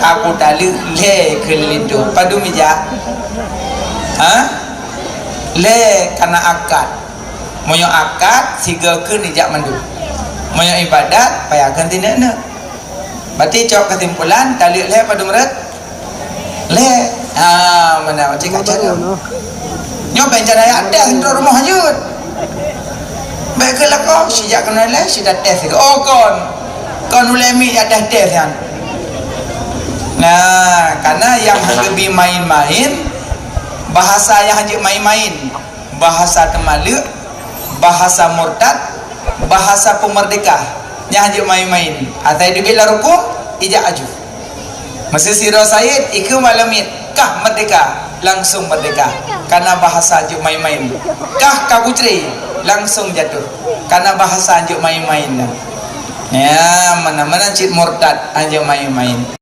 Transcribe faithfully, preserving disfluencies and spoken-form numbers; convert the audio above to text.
Aku taleuek lhèe keu lilintô. Padum ijak? Ha? Lhèe kana akad. Meunyoe akad, sigoe kheun ijak mandum. Meunyoe ibadat, payah kheun tineuk-neuk. Berarti cok keusimpulan, taleuek lhèe padum rot? Lhèe. Ha, meunan, cit ka cara. Nyoe bèk cara jak tes, nyoe rumoh jeuet. Bèk keu lakoe, sijak keunoe lé, sijak tes. Oh, kon. Kon ulèe miet jak tes-tes nyan. Nah, karena nyang hana geubi main-main, bahasa nyang hanjeuet main-main, bahasa teumaleuk, bahasa murtad, bahasa peumerdeka. Nyang hanjeuet main-main. Asai teubiet lam rukun, ijak aju. Meusé sidroe said, ikheun bak lamiet, "Kah merdeka," langsung merdeka. Karena bahasa jeuet main-main. "Kah ka bucre," langsung jatuh. Karena bahasa jeuet main-main. Ya, mana-mana cit murtad, hanjeuet main-main.